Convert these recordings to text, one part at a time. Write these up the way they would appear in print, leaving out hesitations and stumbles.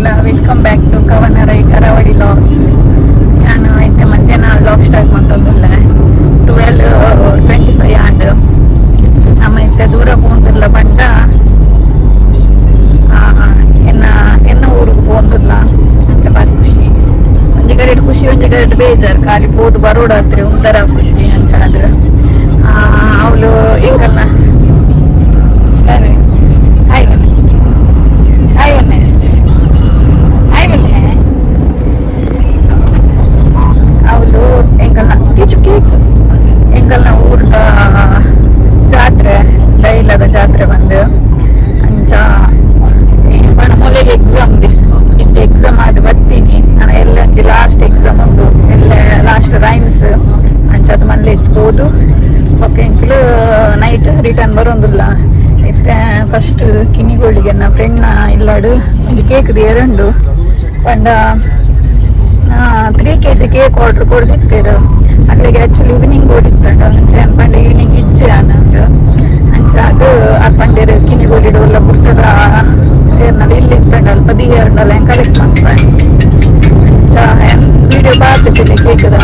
ಮಾತೆರೆಗ್ಲ welcome back to Kavana Rai Karavali vlogs. ನಾನು ಇತ್ತೆ ಮಧ್ಯಾಹ್ನ ವ್ಲಾಗ್ ಸ್ಟಾರ್ಟ್ ಮಾಡ್ತೊಂದುಲ್ಲ 12:25 ಆಂಡ್. ನಮ್ಮ ಇತ್ತೆ ದೂರ ಪೋಂದುಲ್ಲ ಪಂಡ ಎನ್ನ ಎನ್ನ ಊರಿಗೆ ಪೋಂದುಲ್ಲ ಅಂಚ ಬಾರಿ ಖುಷಿ. ಒಂಜಿ ಕಡೆ ಖುಷಿ, ಒಂಜಿ ಕಡೆ ಬೇಜಾರು. ಖಾಲಿ ಪೋದು ಬರೋಡಾತ್ರಿ ಒಂಥರ ಖುಷಿ ಅಂಚ. ಅದು ಅವಳು ಎಂಕಲ್ನ ಹಾಯ್ ಬನ್ನಿ, ಹಾಯ್ ಬನ್ನಿ, ಹಾಯ್ ಬನ್ನಿ. ಅವಳು ಎಂಕಲ್ನ ಟೀಚು ಕೇಕ್ ಎಂಕಲ್ನ ಊರ್ದ ಜಾತ್ರೆ, ಡೈಲದ ಜಾತ್ರೆ ಬಂದು ಅಂಚ. ಮೊಲೆಗೆ ಎಕ್ಸಾಮ್ ಇತ್ತು. ಎಕ್ಸಾಮ್ ಅದು ಬರ್ತೀನಿ ನಾನು. ಎಲ್ಲ ಲಾಸ್ಟ್ ಎಕ್ಸಾಮ್ ಉಂಟು, ಎಲ್ಲ ಲಾಸ್ಟ್ ರೈಮ್ಸ್ ಅಂಚ. ಅದು ಮಲ್ಲೇಜ್ಬೋದು. ಓಕೆ, ಎಂಕ್ಲು ನೈಟ್ ರಿಟರ್ನ್ ಬರೋಂದಿಲ್ಲ. ಇತ್ತೆ ಫಸ್ಟ್ ಕಿನ್ನಿಗೋಳಿಗೆ ನನ್ನ ಫ್ರೆಂಡ್ನ ಇಲ್ಲಾಡು ಒಂಜಿ ಕೇಕ್ ಎರಡು ಪಂಡ 3 KG cake order ಕೊಡ್ದಿತ್ತೇರು. ಅಕ್ಲೆಗೆ ಆಕ್ಚುಲಿ ಈವ್ನಿಂಗ್ ಓಡಿತ್ತಂಡ. ಅಂಚ ಪಂಡ ಈವ್ನಿಂಗ್ ಇಜ್ಜೆ ಅನ್ನಂದು. ಅಂಚ ಅದು ಆ ಪಂಡೇರು ಕಿನ್ನಿಗೋಳಿಡು ಎಲ್ಲ ಬುರ್ತದ ಏರ್ನಲ್ಲ ಇಲ್ಲಿ ಇತ್ತಂಡ ಅಲ್ಪ ದಿಯರ್ನಲ್ಲ ಕಲೆಕ್ಟ್ ಮಾಡ್ತಾರೆ. ಅಂಚ ವಿಡಿಯೋ ಬಾತಿದ್ದಿಲ್ಲ ಕೇಕ್ದ.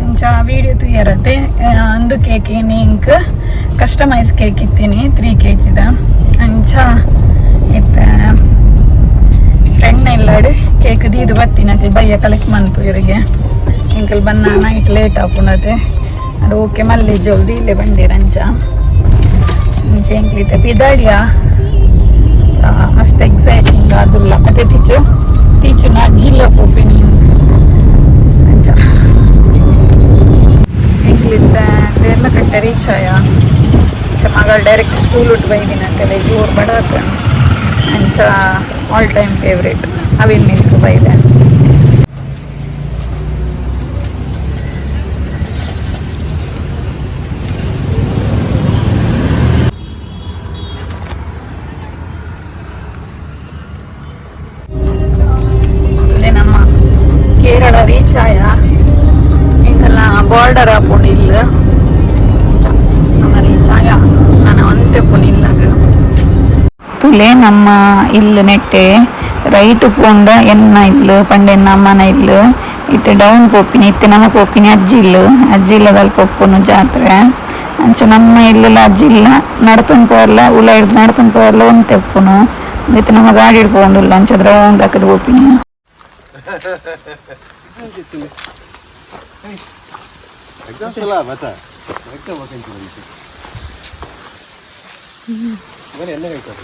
ಅಂಚ ವಿಡಿಯೋ ತೂಯರತ್ತೆ. ಅಂದು ಕೇಕ್ ಇಂಕ್ ಕಸ್ಟಮೈಸ್ ಕೇಕ್ ಇತ್ತೀನಿ 3 ಕೆಜಿದ. ಅಂಚ ಇತ್ತೆ ಫ್ರೆಂಡ್ ಇಲ್ಲಾಡು ಕೇಕ್ ದೀದು ಬತ್ತೀನಿ. ಅಕ್ಲು ಬಯ್ಯ ಕಲೆಕ್ಟ್ ಮನ್ಪು ಇವರಿಗೆ. ಎಂಕಲ್ ಬನ್ನ ನೈಟ್ ಲೇಟ್ ಆಪುಂಡತೆ. ಅದು ಓಕೆ ಮಲ್ಲಿ ಜಲ್ದಿ ಇಲ್ಲೇ ಬಂದಿರ. ಅಂಚ ಅಂಚ ಎಂಕ್ಲಿತ್ತೆ ಪಿದಾಡಿಯ. ಮಸ್ತ್ ಎಕ್ಸೈಟಿಂಗ್ ಅದುಲ್ಲ. ಮತ್ತೆ ಟೀಚು ಟೀಚು ನಾ ಜಿಲ್ಲ ಪೋಪಿನಿ. ಅಂಚ ಎಂಕ್ಲಿತ್ತ ದೇರ್ಲಕಟ್ಟೆ ರೀಚ್ ಆಯ. ಅಂಚ ಮಗಳು ಡೈರೆಕ್ಟ್ ಸ್ಕೂಲ್ ಉಟ್ಟು ಬೈದಿನ ಅಂತೆಲ್ಲ ಜೋರು ಬಡಾತ. ಅಂಚ all time favourite Aavin milk ಬೈದೆ. ತುಲೆ ನಮ್ಮ ಕೇರಳ ರೀಚ್ ಆಯ. ಎಂಕಲ್ನ ಬಾರ್ಡರ್ ಆಪುಂಡು ಇಲ್ಲ. ನಮ್ಮ ರೀಚ್ ಆಯ. ನಾನು ಒಂತೆ ಇಲ್ಲಾಗ. ತುಲೆ ನಮ್ಮ ಇಲ್ಲು ನೆಟ್ಟೆ ರೈಟ್ ಪೋಂಡ ಎನ್ನ ಇಲ್ಲು ಪಂಡ ಎನ್ನ ಅಮ್ಮನ ಇಲ್ಲು. ಇತ್ತೆ ಡೌನ್ ಪೋಪಿನಿ. ಇತ್ತೆ ನಮ್ಮ ಪೋಪಿನಿ ಅಜ್ಜಿ ಇಲ್ಲು. ಅಜ್ಜಿ ಇಲ್ಲದಲ್ಲಿ ಪೊಪ್ಪುನು ಜಾತ್ರೆ. ಅಂಚ ನಮ್ಮ ಇಲ್ಲುಲ ಅಜ್ಜಿ ಇಲ್ಲ ನಡತೊಂದು ಪೋರ್ಲ ಉಲ ಹಿಡ್ದು ನಡತೊಂದು ಪೋರ್ಲ ಒಂತೆ ಉಪ್ಪುನು. ಇತ್ತೆ ನಮ್ಮ ಗಾಡಿ ಪೋಂಡುಲ್ಲ. ಅಂಚ ರೌಂಡ್ ಹಾಕದ್ ಪೋಪಿನಿ. ಎಕ್ಸಾಮ್ಸ್ ಎಲ್ಲ ಮತ್ತೆ ಎಕ್ಸಾಮ್ ಹೋಗ್ತೀನಿ. ಎಣ್ಣೆ ಹೇಳ್ತಾರೆ.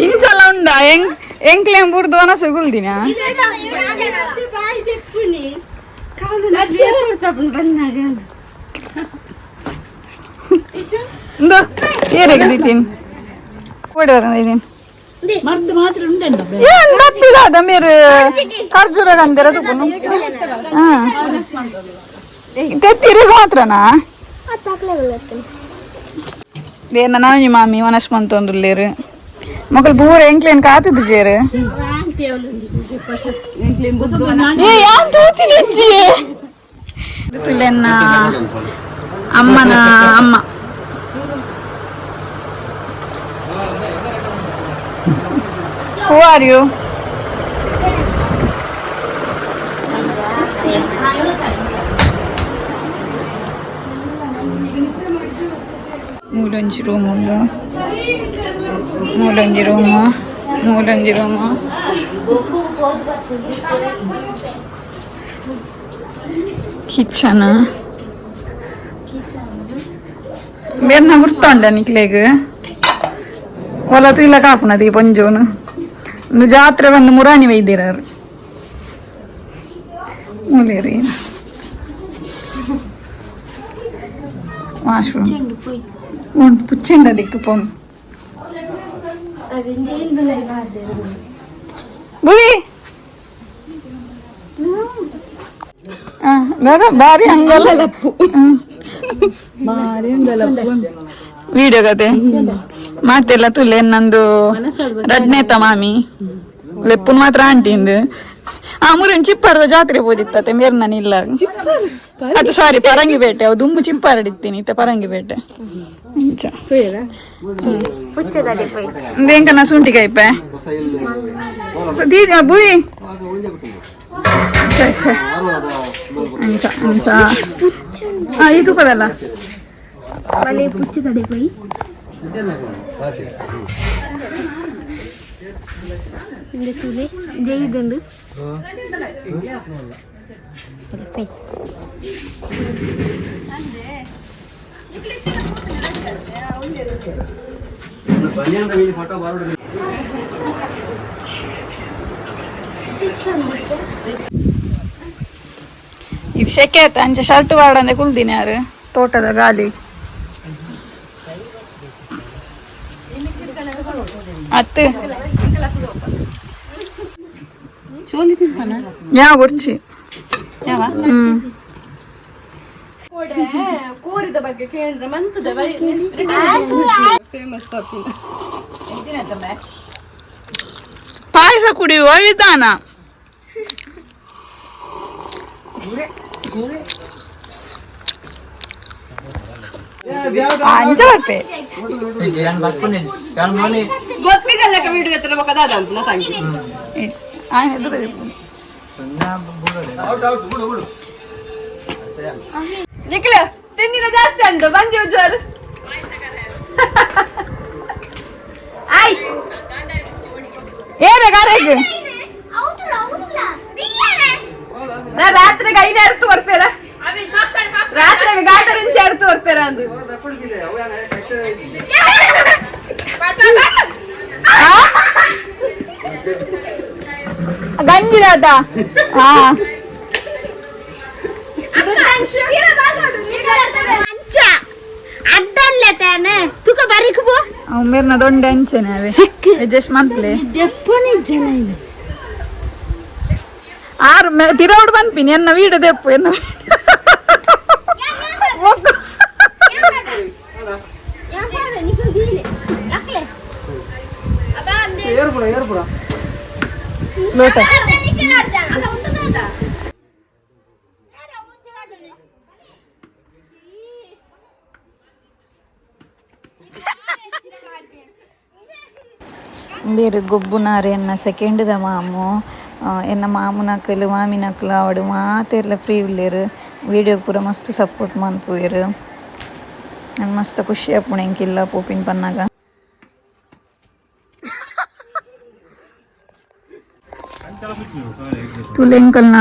ಇಂಚಲ ಉಂಡ ಎಂಕ್ ಎಂಕ್ಲೇಂ ಬುಡ್ದು ವನಸು ಗುಲ್ದಿನ. ಇಂದು ಏರೆಗ್ ದೀತೀನಿ ಓಡಿ ಬರಂದಿದ್ದೀನಿ. ಮದ್ದು ಮಾತ್ರ ಉಂಟು. ಏನ್ ಬತ್ತಿದ ಮೇರು ಖರ್ಜೂರ ಕಂದೆರ ತುಕುನು. ಹಾ, ತೆತ್ತಿರಿಗೆ ಮಾತ್ರನಾ? ದೇನ ನಾನಿ ಮಾಮಿ ವನಸ್ ಮಂತೊಂದುಲ್ಲೇರು. ಮೊಕಲ್ ಪೂರ ಎಂಕ್ಲೇನ್ ಕಾತದ ಜೇರು. ಏ ಯಾನ್ ತೂತಿನಿ ತುಲೆನ್ನ ಅಮ್ಮನ ಅಮ್ಮ. Who are you? ಮೂಲೊಂಜಿ room ಉಂಡು, ಮೂಲೊಂಜಿ ರೂಮು, ಮೂಲೊಂಜಿ ರೂಮು, ಕಿಚನ್. ಬೇರ್ನ ಗುರ್ತುಂಡ ನಿಕ್ಲೆಗ್? ಒಲ ತುಯ್ಲ ಕಾಪುನದಿ ಪೊಂಜೋನು. ಒಂದು ಜಾತ್ರೆ ಬಂದು ಮುರಾಣಿ ವೈದ್ಯರಾರು. ಮೂಲೇರಿ ವಾಶ್ರೂಮ್ ಉಂಟು ಪುಚ್ಚಿಂದ ದಿಕ್ಕು ಪೋನು ಬುಯಿ ದಾದಾ ಬಾರಿ ಹಂಗಲ್ಲ ಬಾರಿ ಅಂಗಲಪ್ಪು ವಿಡಿಯೋ ಕತೆ ಮಾತೆಲ್ಲ ತುಲೆ ನಂದು ರಡ್ನೇತ ಮಾಮಿ ಲೆಪ್ಪುನ್ ಮಾತ್ರ ಆಂಟಿಂದು ಆ ಮುರನ್ ಚಿಪ್ಪಾರದ ಜಾತ್ರೆ ಪೋದಿತ್ತತೆ ಮೇರ್ ನಾನು ಇಲ್ಲ ಅದು ಸಾರಿ ಪರಂಗಿಪೇಟೆ ಅವು ದುಂಬು ಚಿಪ್ಪಾರಡಿತ್ತೀನಿ ಇತ್ತ ಪರಂಗಿಪೇಟೆ ಇಂಚ ಎಂಕನ ಶುಂಠಿ ಕಾಯಿಪೆ ದೀದ ಬುಯಿ ಸರಿ ಸರಿ ಅಂಚ ಅಂಚ ಇದು ಪದಲ್ಲ ಇದು ಸೆಕೆ ಆಯ್ತಾ ಅಂಚೆ ಶರ್ಟ್ ವಾಡಂದೆ ಕುಲ್ದಿನಿ ಯಾರು ತೋಟದ ಗಾಲಿ ಅತ್ತೆ ಯಾವ ಕುರ್ಚಿ ಕೋರಿದ ಬಗ್ಗೆ ಕೇಳಿದ್ರೆ ಮಂತದ ಫೇಮಸ್ ಪಾಯಸ ಕುಡಿಯುವ ವಿಧಾನ ಅಂಚ ಬರ್ಪೆ ತಿಂದಿನ ಜಾಸ್ತಿ ಉಂಟು ಬಂದಿ ಉಜ್ವಲ್ ಏನ ಗಾರೆಗ್ ನಾ ರಾತ್ರಿಗೆ ಐದು ಅರ್ತು ಬರ್ಪೇರ ರಾತ್ರಿ ಗಾಟ ರುಂಚಿ ಅರ್ತು ಬರ್ಪೇರ ಅಂದು ಗಂಜಿದಾದ ಹಾ ಮೇರ್ನ ದೊಂಡೆ ಅಂಚೆನೆ ಅವೇ ಅಡ್ಜಸ್ಟ್ ಮಂತ್ಲಿ ಆರು ಪಿರೌಡ್ ಪನ್ಪಿನಿ ಎನ್ನ ವೀಡು ದೆಪ್ಪು ಎನ್ನ ಲೋಟ ಬೇರೆ ಗೊಬ್ಬುನಾರ್ ಎನ್ನ ಸೆಕೆಂಡ್ದ ಮಾಮು ಎನ್ನ ಮಾಮುನಕುಲು ಮಾಮಿನಕುಲು ಆವಡ್ ಮಾತೆರ್ಲ ಫ್ರೀ ಉಲ್ಲೆರ್ ವೀಡಿಯೋ ಪೂರ ಮಸ್ತ್ ಸಪೋರ್ಟ್ ಮನ್ಪುವೆರ್ ಮಸ್ತ್ ಖುಷಿ ಆಪುಂಡು ಎಂಕಿಲ್ಲ ಪೋಪಿನ ಪನ್ನಾಗ. ತುಲೆಂಕಲ್ನ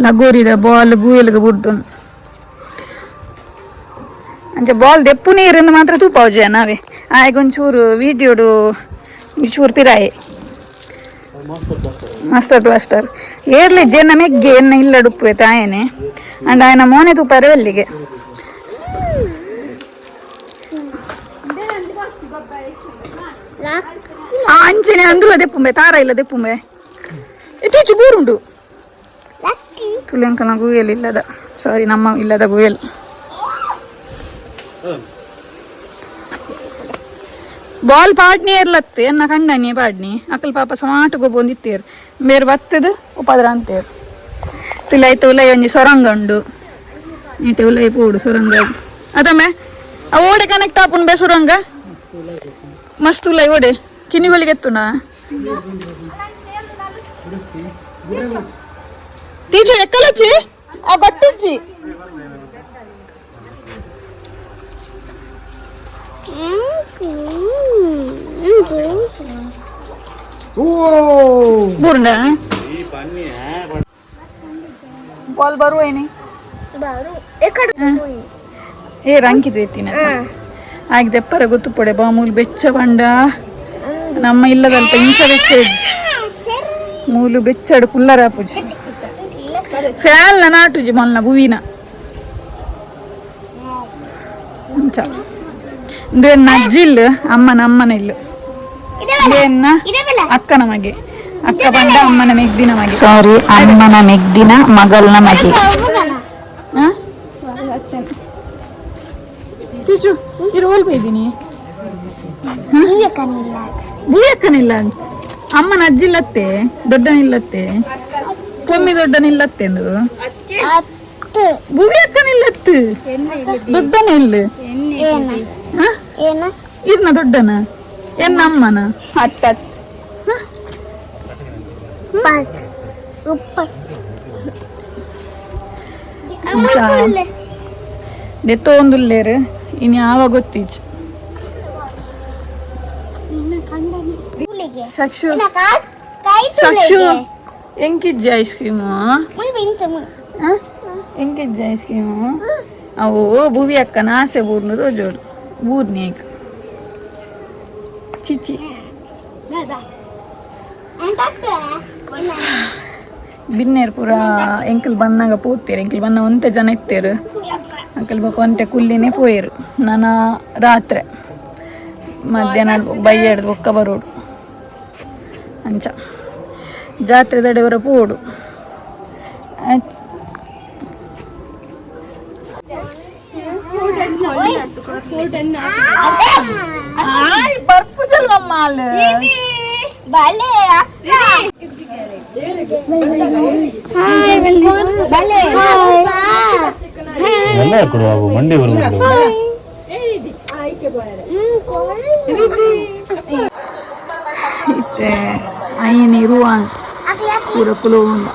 ಲಗೋರಿದ ಬಾಲ್ ಗೂಯಲ್ಗ ಬುಡ್ದುನ್ ಅಂಚ ಬಾಲ್ ದೆಪ್ಪು ನೀರಿಂದ ಮಾತ್ರ ತೂಪಾವುಜೆ ನಾವೇ ಆಯ್ಗೊಂಚೂರು ವೀಡಿಯೋಡು ಚೂರು ಪಿರಾಯೆ ಮಾಸ್ಟರ್ ಬ್ಲಾಸ್ಟರ್ ಏರ್ಲೆ ಜನ ಮೆಗ್ಗೆ ಎನ್ನ ಇಲ್ಲಡುಪ್ಪು ತಾಯೇನೆ ಅಂಡ್ ಆಯನ ಮೋನೆ ತೂಪಾರೆ ಅಲ್ಲಿಗೆ ಅಂಚನೆ ಅಂದ್ರು ದೆಪ್ಪುಂಬೆ ತಾರ ಇಲ್ಲ ದೆಪ್ಪುಂಬೆ ಇಟ್ಟು ಬೂರುಂಡು ತುಲೆಂಕನ ಗುಯಲ್ ಇಲ್ಲದ ಸಾರಿ ನಮ್ಮ ಇಲ್ಲದ ಗುಯಲ್ ಬಾಲ್ ಪಾಡ್ನಿ ಇರ್ಲತ್ತೆ ಎನ್ನ ಕಂಡನಿ ಪಾಡ್ನಿ ಅಕಲ್ ಪಾಪ ಸಮಾಟ ಗೊಬ್ಬೊಂದಿತ್ತೇರು ಬೇರೆ ಬತ್ತದ ಉಪದ್ರ ಅಂತೇರು ತುಲೈತ ಉಲೈ ಒಂಜಿ ಸೊರಂಗ ಉಂಡು ನೀಟೆ ಉಲೈ ಪೋಡು ಸೊರಂಗ ಅದಮ್ಮೆ ಆ ಓಡೆ ಕನೆಕ್ಟ್ ಆಪುನ್ ಬೇ ಸುರಂಗ ಮಸ್ತ್ ಉಲೈ ಓಡೆ ಕಿನಿಗೊಲಿಗೆ ಎತ್ತುನ ತೀಚು ಎಕ್ಕಲಚ್ಚಿ ಆ ಗಟ್ಟಿಜ್ಜಿ ಬೂರ್ಂಡ ಬಾಲ್ ಬರುವ ಏನಿ ಏ ರಂಕಿದು ಎತ್ತಿನ ಆಗ ದೆಪ್ಪರ ಗೊತ್ತು ಪಡೆ ಬಾಮೂಲು ಬೆಚ್ಚ ಬಂಡ ನಮ್ಮ ಇಲ್ಲದಲ್ಪ ಇಂಚ ಬೆಚ್ಚ ಮೂಲು ಬೆಚ್ಚಡು ಕುಲ್ಲರ ಪೂಜೆ. ಫ್ಯಾಲ್ನ ನಾಟುಜಿ ಮೊಲ್ನ ಬುವಿನ ಅಂಚ ಇಂದು ಎನ್ನ ಅಜ್ಜಿಲ್ಲು ಅಮ್ಮನ ಅಮ್ಮನ ಇಲ್ಲು. ಎನ್ನ ಅಕ್ಕನ ಮಗೆ, ಅಕ್ಕ ಬಂದ ಅಮ್ಮನ ಮೆಗ್ದಿನ ಮಗೆ. ಸಾರಿ, ಅಮ್ಮನ ಮೆಗ್ದಿನ ಮಗಲ್ನ ಮಗೆ. ಚುಚು ಇರು ಓಲ್ಬೈದಿನಿ ಬೂಯಕ್ಕನಿಲ್ಲ. ಅಮ್ಮನ ಅಜ್ಜಿಲ್ಲತ್ತೆ, ದೊಡ್ಡನಿಲ್ಲತ್ತೆ, ಕೊಮ್ಮಿ ದೊಡ್ಡನಿಲ್ಲತ್ತೆ ಅಂದು ಭೂವಿಯಕ್ಕನಿಲ್ಲತ್ತು, ದೊಡ್ಡನ ಇಲ್ಲ ಇರ್ನ ದೊಡ್ಡನ ಎನ್ನ ಅಮ್ಮನ ದೆತ್ತೊಂದುಲ್ಲೇರು ಇನ್ ಯಾವ ಗೊತ್ತೀಚ್. ಸಕ್ಷು ಸಕ್ಷು ಎಂಕಿಜ್ಜಿ ಐಸ್ ಕ್ರೀಮು? ಎಂಕಿಜ್ಜಿ ಐಸ್ ಕ್ರೀಮು? ಅವು ಭುವಿ ಅಕ್ಕನ ಆಸೆ ಬೂರ್ನು ತೋಜೋಡು ಬೂರ್ನಿ ಐಕ್ ಚಿಚಿ. ಬಿನ್ನೇರು ಪೂರ ಎಂಕಲ್ ಬಂದಾಗ ಪೋತೇರು. ಎಂಕಲ್ ಬನ್ನ ಒಂತೆ ಜನ ಇತ್ತೇರು. ಅಂಕಲ್ ಬೊಕ ಒಂತೆ ಕುಲ್ಲಿನೇ ಪೋಯೇರು. ನಾನ ರಾತ್ರಿ ಮಧ್ಯಾಹ್ನ ಬಯ್ಯಡ್ದು ಬೊಕ್ಕ ಬರೋಡು. ಅಂಚ ಜಾತ್ರೆ ದಡೆವರ ಪೋಡು. ಬರ್ಪುಜಲ್ವಮ್ಮ ಅಲ್ಲ. ಎಲ್ಲ ಕೊಡುವ ಮಂಡಿ ಬರುವುದು. ಇತ್ತೆ ಐನ್ ಇರುವ ಪೂರ ಕುಲೋಂದ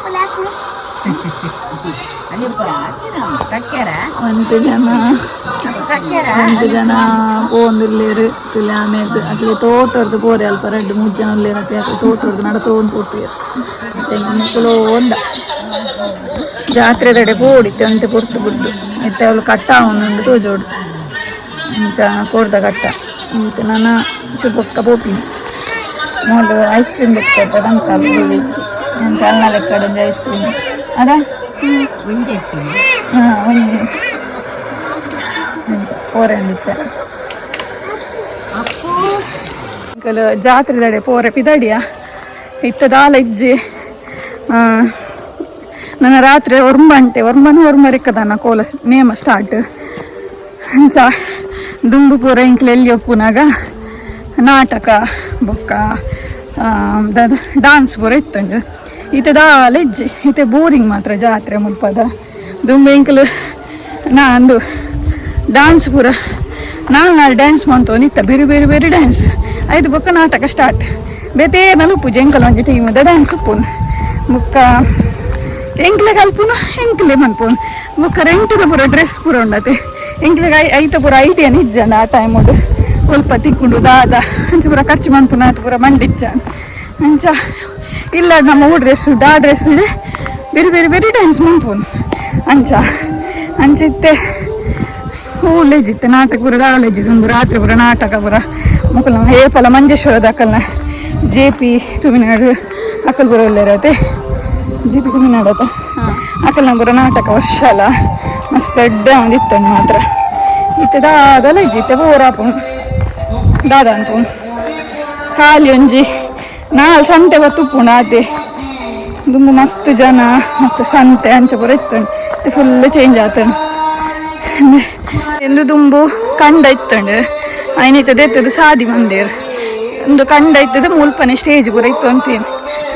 ಒಂತೆ ಜನ, ಒಂತೆ ಜನ ಪೋಂದುಲ್ಲೇರು ತುಲೆ. ಆಮೇಲೆ ಅಕ್ಲೆ ತೋಟೊರ್ದು ಪೋರೆ. ಅಲ್ಪ ರಡ್ಡ್ ಮೂರು ಜನ ಉಲ್ಲೇರು ಅತ್ತೆ. ಅಕ್ಲೆ ತೋಟೊರ್ದು ನಡತೋಂದು ಪೋಪೇರು. ಕುಲೋಂದ ಜಾತ್ರೆದಡೆ ಪೋಡಿತ್ತೆ ಒಂತೆ ಪೊರ್ತು ಬುಡ್ದು. ಇತ್ತೆ ಅವಳು ಕಟ್ಟ ಅವನುಂಡು ತೋಜೋಡು. ಇಂಚ ಕೋರ್ದ ಕಟ್ಟ ಇಂಚ ನನ್ನ ಚುಪೊಕ್ಕ ಪೋಪಿನಿ. ಮೂಲು ಐಸ್ ಕ್ರೀಮ್ ಲೆಕ್ಕ ಬಂತಲ್ಲ. ನಾನು ಚಲ್ನ ಲೆಕ್ಕಡ ಒಂಜಿ ಐಸ್ ಕ್ರೀಮ್ ಅದ. ಹಾಂ, ಒಂಜಿ ಅಂಚ ಪೋರಂಡಿತ್ತೆ. ಅಂಕಲ್ ಜಾತ್ರೆದಡೆ ಪೋರೆ ಪಿದಡಿಯ. ಇತ್ತ ದಾಲ ಇಜ್ಜಿ. ನನ್ನ ರಾತ್ರಿ ಒರ್ಂಬಂಟೆ ಒರ್ಂಬನ ಒರ್ಮರಿಕ್ಕದನ್ನ ಕೋಲ ನೇಮ ಸ್ಟಾರ್ಟ್. ಅಂಚ ದುಂಬು ಪೂರ ಇಂಕ್ಲೆ ಎಲ್ಲಿ ಒಪ್ಪುನಾಗ ನಾಟಕ ಬೊಕ್ಕ ಡಾನ್ಸ್ ಪೂರ ಇತ್ತಂಡು. ಇತ್ತೆ ದಾಲ ಇಜ್ಜಿ. ಇತ್ತೆ ಬೋರಿಂಗ್ ಮಾತ್ರ ಜಾತ್ರೆ ಮುಲ್ಪದ. ದುಂಬು ಎಂಕಲ್ ನಾ ಅಂದು ಡಾನ್ಸ್ ಪೂರ ನಾಲ್ ನಾಲ್ ಡ್ಯಾನ್ಸ್ ಮಂತೋನಿತ್ತ, ಬೇರೆ ಬೇರೆ ಬೇರೆ ಡ್ಯಾನ್ಸ್. ಐದು ಬೊಕ್ಕ ನಾಟಕ ಸ್ಟಾರ್ಟ್. ಬೇತೆ ನಲುಪು ಎಂಕಲ್ ಒಂಜಿ ಟೀಮದ ಡ್ಯಾನ್ಸ್ ಉಪ್ಪುನು. ಬೊಕ್ಕ ಎಂಕ್ಲೆ ಕಲ್ಪುನು, ಎಂಕ್ಲೆ ಮನ್ಪುನು. ಬೊಕ್ಕ ರೆಂಟುದ ಪೂರ ಡ್ರೆಸ್ ಪೂರ ಉಂಡತೆ. ಎಂಕ್ಲೆಗ್ ಐತ ಪೂರ ಐಡಿಯಾ ನಿಜ್ಜಂಡ ಆ ಟೈಮುಡು. ಒಲ್ಪ ತಿಕ್ಕುಂಡು ದಾದ ಅಂಚ ಪೂರ ಖರ್ಚು ಮನ್ಪುನ ಆತ ಪೂರ ಮಂಡಿಚ್ಚ. ಅಂಚ ಇಲ್ಲ ನಮ್ಮ ಊ ಡ್ರೆಸ್ ಆ ಡ್ರೆಸ್ ಬೇರೆ ಬೇರೆ ಬೇರೆ ಡ್ಯಾನ್ಸ್ ಮನ್ಪುನು. ಅಂಚ ಅಂಚಿತ್ತೆ ಹೂಲೇಜಿತ್ತೆ ನಾಟಕ ಪೂರ ದಾಲೇಜಿತ್ತು. ಒಂದು ರಾತ್ರಿ ಪೂರ ನಾಟಕ ಪೂರ ಮುಕುಲ ಏಪಲ ಮಂಜೇಶ್ವರದ ಅಕಲ್ನ ಜೆ ಪಿ ತುಮಿನಾಡು ಅಕಲ್ ಪೂರ ಉಲ್ಲೇರತೆ. ಜೆ ಪಿ ತುಮಿನಾಡು ಅತ ಅಕಲ್ನ ಪೂರ ನಾಟಕ ವರ್ಷ ಅಲ್ಲ ಮಸ್ತ್ ಎಡ್ಡೆ ಒಂದಿತ್ತಂಡು ಮಾತ್ರ. ಇತ್ತೆ ದಾದಲ ಇಜ್ಜಿ. ಇತ್ತೆ ಬೋರಾಪುಂಡು ದಾದ ಅನ್ಪುಂಡು. ಖಾಲಿ ಒಂಜಿ ನಾಲ್ ಸಂತೆ ಬತ್ತುಪ್ಪುಂಡು ಆತೆ. ದುಂಬು ಮಸ್ತ್ ಜನ ಮಸ್ತ್ ಸಂತೆ ಅಂಚ ಪೂರ ಇತ್ತಂಡು. ಇತ್ತೆ ಫುಲ್ ಚೇಂಜ್ ಆತಂಡು. ಎಂದು ದುಂಬು ಕಂಡ ಇತ್ತಂಡು. ಐನಿತದೆ ಎತ್ತದು ಸಾದಿ ಮಂದಿರ್ ಒಂದು ಕಂಡ ಇತ್ತದ. ಮುಲ್ಪನೆ ಸ್ಟೇಜ್ ಪೂರ ಇತ್ತು ಅಂತೀನಿ.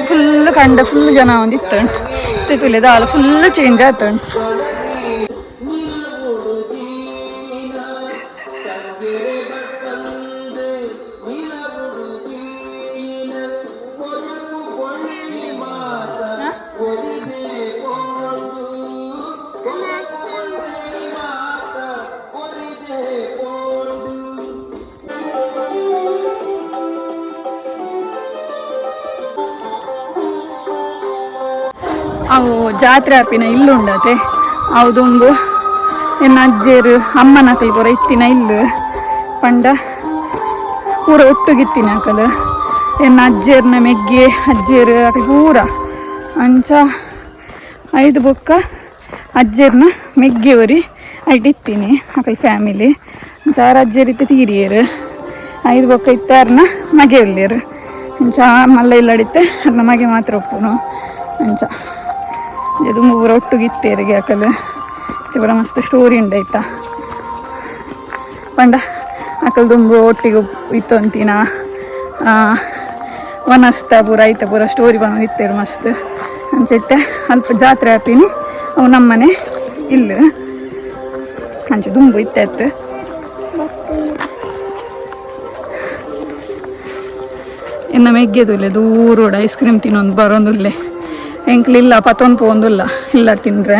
ಫುಲ್ ಕಂಡ ಫುಲ್ ಜನ ಒಂದು ಇತ್ತಂಡು. ಇತ್ತೆ ತುಲೆ ದಾಲ ಫುಲ್ ಚೇಂಜ್ ಆತಂಡು. ಅವು ಜಾತ್ರೆ ಆಪಿನ ಇಲ್ಲುಂಡತೆ. ಅವು ದುಂಬು ಎನ್ನ ಅಜ್ಜೇರು ಅಮ್ಮನಕಲ್ ಪೂರ ಇತ್ತಿನ ಇಲ್ಲು ಪಂಡ ಪೂರ ಒಟ್ಟುಗಿತ್ತಿನ ಅಕಲ್. ಎನ್ನ ಅಜ್ಜೇರ್ನ ಮೆಗ್ಗೆ ಅಜ್ಜೇರು ಅಕಲ್ ಪೂರ ಅಂಚ ಐದು ಬೊಕ್ಕ ಅಜ್ಜೆರ್ನ ಮೆಗ್ಗೆ ಒರಿ ಐಟ್ ಇತ್ತೀನಿ ಅಕಲ್ ಫ್ಯಾಮಿಲಿ. ಅಂಚ ಆರ್ ಅಜ್ಜೆರ್ ಇತ್ತೆ ತೀರಿಯೆರ್. ಐದು ಬೊಕ್ಕ ಇತ್ತಾರ್ನ ಮಗೆ ಉಲ್ಲೇರು. ಅಂಚ ಮಲ್ಲ ಇಲ್ಲಡಿತ್ತೆ ಅರ್ನ ಮಗೆ ಮಾತ್ರ ಒಪ್ಪುನು. ಅಂಚ ದುಂಬು ಪೂರ ಒಟ್ಟುಗೆ ಇತ್ತೇರಿಗೆ ಅಕಲ್. ಪೂರ ಮಸ್ತ್ ಸ್ಟೋರಿ ಉಂಡೈತಾ ಪಂಡ ಅಕಲ್ ದುಂಬು ಒಟ್ಟಿಗೆ ಇತ್ತೊಂತಿನ ವನಸ್ತ ಪೂರ ಐತ ಪೂರ ಸ್ಟೋರಿ ಬಂದು ಇತ್ತೇರು ಮಸ್ತ್. ಅಂಚ ಇತ್ತೆ ಅಲ್ಪ ಜಾತ್ರೆ ಆಪಿನಿ ಅವು ನಮ್ಮನೆ ಇಲ್ಲ. ಅಂಚ ದುಂಬು ಇತ್ತೆ ಅತ್ತು ಇನ್ನು ಮೆಗ್ಗೆದುಲ್ಲೆ ದೂರೋಡು ಐಸ್ ಕ್ರೀಮ್ ತಿನ್ನೊಂದು ಬರೋದುಲ್ಲೆ. ಎಂಕ್ಲಿಲ್ಲ ಪತ್ತೊಂದು ಪೋಂದುಲ್ಲ ಇಲ್ಲ ತಿಂದ್ರೆ.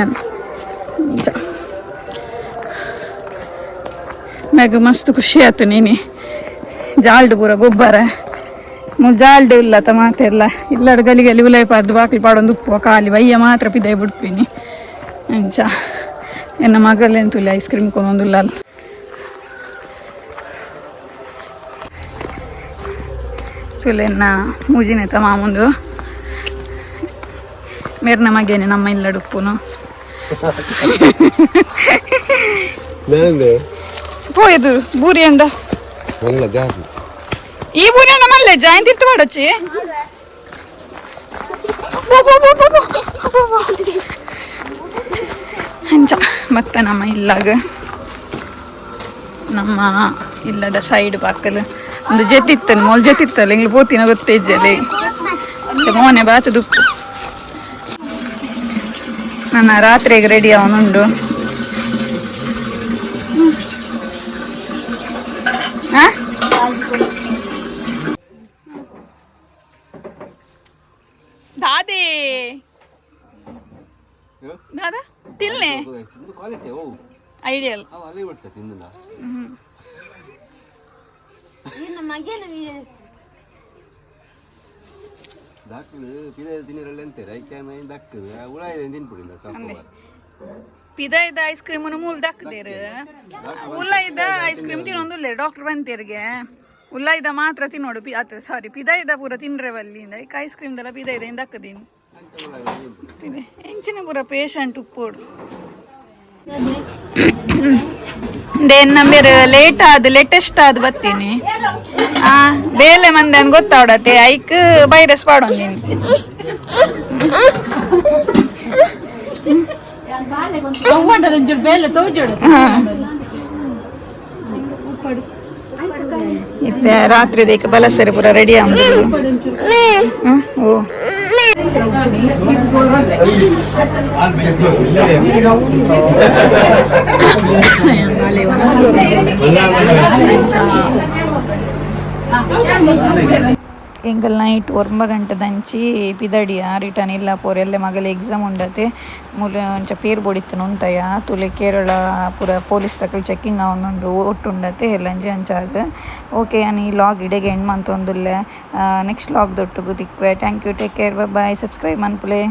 ಅಂಚ ಮ್ಯಾಗ ಮಸ್ತ್ ಖುಷಿ ಆಯ್ತು ನೀನಿ. ಜಾಲ್ಡ್ ಪೂರ ಗೊಬ್ಬರ ಜಾಲ್ಡ್ ಇಲ್ಲ ತ ಮಾತೆಲ್ಲ ಇಲ್ಲಡ ಗಲಿ ಗಲಿ ಉಲೈ ಪಾರ್ದು ಬಾಕ್ಲಿ ಪಾಡೊಂದು ಉಪ್ಪು ಖಾಲಿ ಬಯ್ಯ ಮಾತ್ರ ಪಿದೈ ಬಿಡ್ತೀನಿ. ಅಂಚ ಎನ್ನ ಮಗಲೆಂತುಲ್ಲ ಐಸ್ ಕ್ರೀಮ್ ಕೊನೊಂದುಲ್ಲ ಅಲ್ಲ. ತುಲೆನ್ನ ಮೂಜಿನೆತ ಮಾಮುಂದು ಮೇರ್ನ ಮಗೇನೆ ನಮ್ಮ ಇಲ್ಲಡುಪ್ಪುನು. ಪೋಯೆದುರು ಬೂರಿ ಅಂಡ ಈ ಬೂರಿ ಅಂಡ ಮಲ್ಲೆ ಜಾಯಿನ್ ತಿರ್ತು ಪಾಡೊಚ್ಚಿ. ಅಂಚ ಮತ್ತೆ ನಮ್ಮ ಇಲ್ಲಾಗ ನಮ್ಮ ಇಲ್ಲದ ಸೈಡ್ ಪಕ್ಕಲ್ ಒಂದು ಜೆತ್ತಿತ್ತಲ್ಲ ಮೊಲ್ ಜೆತ್ತಿತ್ತಲ್ಲ ಇಂಗ್ಲು ಪೋತಿನ ಗೊತ್ತೇಜ್ಜಲ್ಲಿ ಮೋನೆ ಬಾಚ ದುಪ್ಪು. ನನ್ನ ರಾತ್ರಿಗೆ ರೆಡಿ ಅವನುಂಡು. ದಾದೆ ದಾದಾ ತಿನ್ನೆ ಐಡಿಯಲ್. ಪಿದ ಐಸ್ ಕ್ರೀಮ್ ಮೂಲ್ ದಕ್ಕದೇರು. ಉಲ್ಲ ಇದ್ದ ಐಸ್ ಕ್ರೀಮ್ ತಿನ್ನೊಂದುಲ್ಲೆ ಡಾಕ್ಟರ್ ಬಂತೇರಿಗೆ. ಉಲ್ಲ ಇದ್ದ ಮಾತ್ರ ತಿನ್ನೋಡು ಪಿ ಆತು ಸಾರಿ ಪಿದ ಇದ್ದ ಪೂರ ತಿನ್ರೆ ಬಲ್ಲಿಂದ ಐಕ್ ಐಸ್ ಕ್ರೀಮ್ ದಲ್ಲ ಪಿದ ಇದೆ ದಕ್ಕದೀನಿ. ಎಂಚಿನ ಪೂರ ಪೇಷಂಟ್ ಉಪ್ಪೋಡು. ದೇನ್ ಬೇರೆ ಲೇಟ್ ಆದ್ ಲೇಟೆಸ್ಟ್ ಆದ್ ಬತ್ತೀನಿ. ಆ ಬೇಲೆ ಮಂದೆ ಅನ್ ಗೊತ್ತಾವಡತೆ ಐಕ್ ವೈರಸ್ ಪಾಡೊಂದಿನಿ. ಇತ್ತೆ ರಾತ್ರಿ ದೇಕ ಬಲಸರಿ ಪೂರ ರೆಡಿ ಆಂದು. ಓ ಎಂಕಲ್ ನೈಟ್ ಒರ್ಂಬ ಗಂಟೆ ದಂಚಿ ಪಿದಡಿಯ ರಿಟರ್ನ್ ಇಲ್ಲ ಪೋರೆ ಎಲ್ಲೆ ಮಗಲ ಎಕ್ಸಾಮ್ ಉಂಡತೆ ಮೂಲು ಒಂಚ ಪೇರ್ ಬೊಡಿತ್ತನ ಉಂತಯ ತುಲೆ ಕೇರಳ ಪೂರ ಪೊಲೀಸ್ ತಕಲ್ ಚೆಕ್ಕಿಂಗ್ ಆವೊಂದುಂಡು ಒಟ್ಟು ಉಂಡತೆ ಎಲ್ಲಂಜಿ ಅಂಚಾದ್. ಓಕೆ ಯಾನ್ ಈ ಲಾಗ್ ಇಡೆಗೆ ಎಂಡ್ ಮಂತೊಂದುಲ್ಲೆ. ನೆಕ್ಸ್ಟ್ ಲಾಗ್ ದೊಟ್ಟುಗು ತಿಕ್ವೆ. Thank you, take care, bye, subscribe ಮನ್ಪುಲೆ.